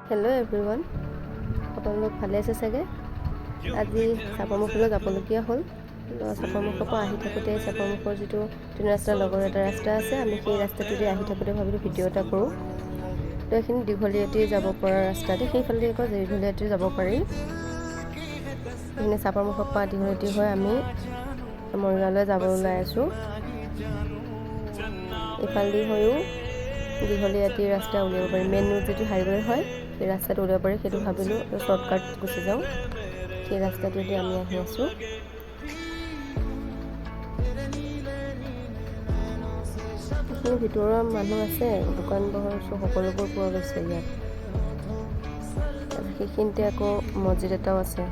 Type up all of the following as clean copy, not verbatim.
Hello' everyone, আপোনালোক ভালে আছে চাগে। আজি চাপৰমুখলৈ যাবলগীয়া হ'ল। চাপৰমুখৰ পৰা আহি থাকোঁতে চাপৰমুখৰ যিটো ট্ৰেইন ৰাস্তাৰ লগৰ এটা ৰাস্তা আছে, আমি সেই ৰাস্তাটোতে আহি থাকোঁতে ভাবিলোঁ ভিডিঅ' এটা কৰোঁ। তো এইখিনি দীঘলীয়াটি যাব পৰা ৰাস্তাতে, সেইফালেদি আকৌ দীঘলীয়াটি যাব পাৰি। এইখিনি চাপৰমুখৰ পৰা দীঘলীয়াটি হৈ আমি মৰিগাঁৱলৈ যাব ওলাই আছোঁ। এইফালেদি হৈও দীঘলীয়াটি ৰাস্তা উলিয়াব পাৰি। মেইন ৰোড যিটো হাইৱে হয়, সেই ৰাস্তাটো উলিয়াব পাৰি। সেইটো ভাবিলোঁ শ্বৰ্টকাট গুচি যাওঁ। সেই ৰাস্তাটোৱেদি আমি আহি আছোঁ। এইখিনি ভিতৰুৱা মানুহ আছে, দোকান পোহাৰ সকলোবোৰ পোৱা গৈছে ইয়াত। সেইখিনিতে আকৌ মছজিদ এটাও আছে।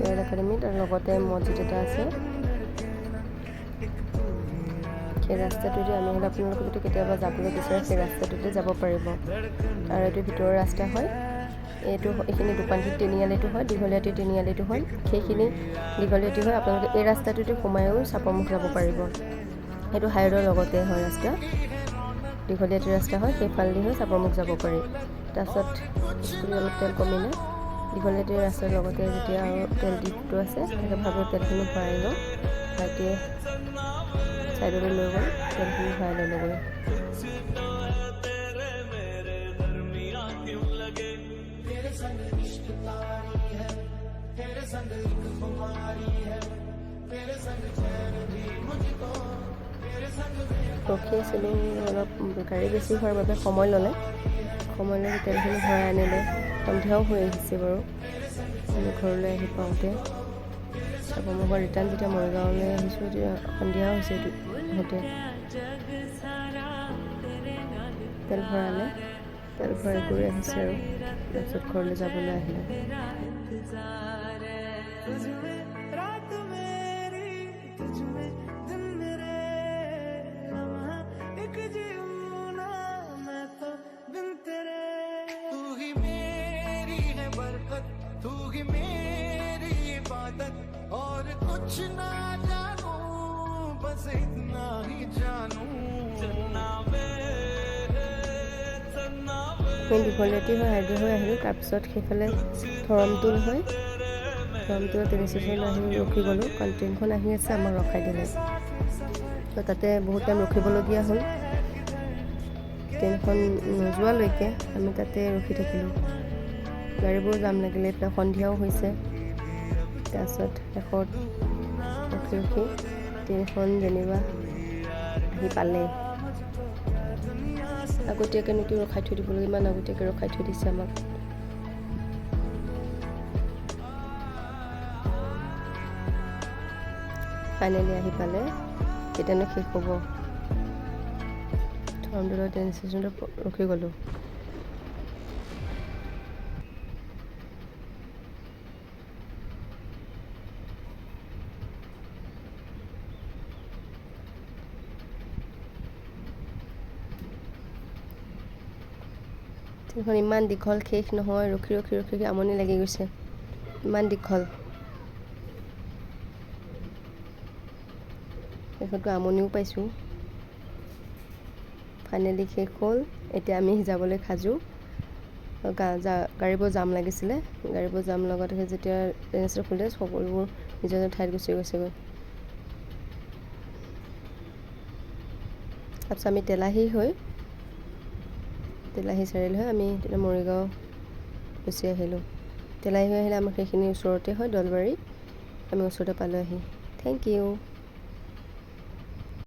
ৰয়েল একাডেমী, তাৰ লগতে মছজিদ এটা আছে। সেই ৰাস্তাটোদি আমি হ'লে আপোনালোকে যদি কেতিয়াবা যাবলৈ বিচাৰে, সেই ৰাস্তাটোতে যাব পাৰিব। আৰু এইটো ভিতৰৰ ৰাস্তা হয়। এইটো এইখিনি দোকানটো তিনিআলিটো হয়, দীঘলীয়াটি তিনিআলিটো হয়। সেইখিনি দীঘলীয়াটি হয়। আপোনালোকে এই ৰাস্তাটোতে সোমায়ো চাপৰমুখ যাব পাৰিব। সেইটো হাইৰোডৰ লগতে হয় ৰাস্তা, দীঘলীয়াটি ৰাস্তা হয়। সেইফালেদি হৈ চাপৰমুখ যাব পাৰি। তাৰপিছত স্কুটিত অলপ তেল কমিলে। দীঘলীয়াটি ৰাস্তাৰ লগতে যেতিয়া আৰু তেল ডিপুটো আছে, তাকে ভাবিলোঁ তেলখিনি ভৰাই লওঁ। ভাইটিয়ে ছাইডলৈ লৈ গ'ল, তেলখিনি ভৰাই ল'লোগৈ। ৰখি আছিলোঁ অলপ, গাড়ী বেছি হোৱাৰ বাবে সময় ল'লে। সময় লৈ তেলখিনি ভৰাই আনিলে। সন্ধিয়াও হৈ আহিছে বাৰু আমি ঘৰলৈ আহি পাওঁতে। চাপৰমুখৰ ৰিটাৰ্ণ যেতিয়া মৰিগাঁৱলৈ আহিছোঁ, তেতিয়া সন্ধিয়াও হৈছে। আহোঁতে তেল ভৰালে, তেল ভৰাই কৰি আহিছে আৰু তাৰপিছত ঘৰলৈ যাবলৈ আহিলে। तुझ में रात मेरी, तुझ में दिन मेरे, लम्हा एक जीऊँ ना मैं तो बिन तेरे। तू ही मेरी है बरकत, तू ही मेरी इबादत, और कुछ ना जानू, बस इतना ही जानू। আমি দীঘলীয়াটি হৈ হাইৱে হৈ আহিলোঁ। তাৰপিছত সেইফালে ধৰমটোল হৈ ধৰমটোলৰ ট্ৰেইন ষ্টেচনত আহি ৰখি গ'লোঁ, কাৰণ ট্ৰেইনখন আহি আছে, আমাক ৰখাই দিলে। তো তাতে বহুত টাইম ৰখিবলগীয়া হ'ল। ট্ৰেইনখন নোযোৱালৈকে আমি তাতে ৰখি থাকিলোঁ। গাড়ীবোৰ জাম লাগিলে, এইফালে সন্ধিয়াও হৈছে। তাৰপিছত শেষত ৰখি ৰখি ট্ৰেইনখন যেনিবা আহি পালে। আগতীয়াকৈনো কি ৰখাই থৈ দিব লাগে, ইমান আগতীয়াকৈ ৰখাই থৈ দিছে আমাক। ফাইনেলি আহি পালে। কেতিয়ানো শেষ হ'ব? ধৰমটোলৰ ট্ৰেইন ষ্টেচনত ৰখি গ'লোঁ। ট্ৰেইনখন ইমান দীঘল, শেষ নহয়। ৰখি ৰখি ৰখি ৰখি আমনি লাগি গৈছে, ইমান দীঘল। শেষত গৈ আমনিও পাইছোঁ। ফাইনেলি শেষ হ'ল। এতিয়া আমি যাবলৈ সাজু। গাড়ীবোৰ জাম লাগিছিলে। গাড়ীবোৰ জাম লগতে যেতিয়া ট্ৰেইন ষ্টেচন খুলিলে, সকলোবোৰ নিজৰ নিজৰ ঠাইত গুচি গৈছেগৈ। তাৰপিছত আমি তেলাহী চাৰিআলি হৈ আমি তেতিয়া মৰিগাঁও গুচি আহিলোঁ। তেলাহী হৈ আহিলে আমাৰ সেইখিনি ওচৰতে হয় দলবাৰী। আমি ওচৰতে পালোঁ আহি। Thank U.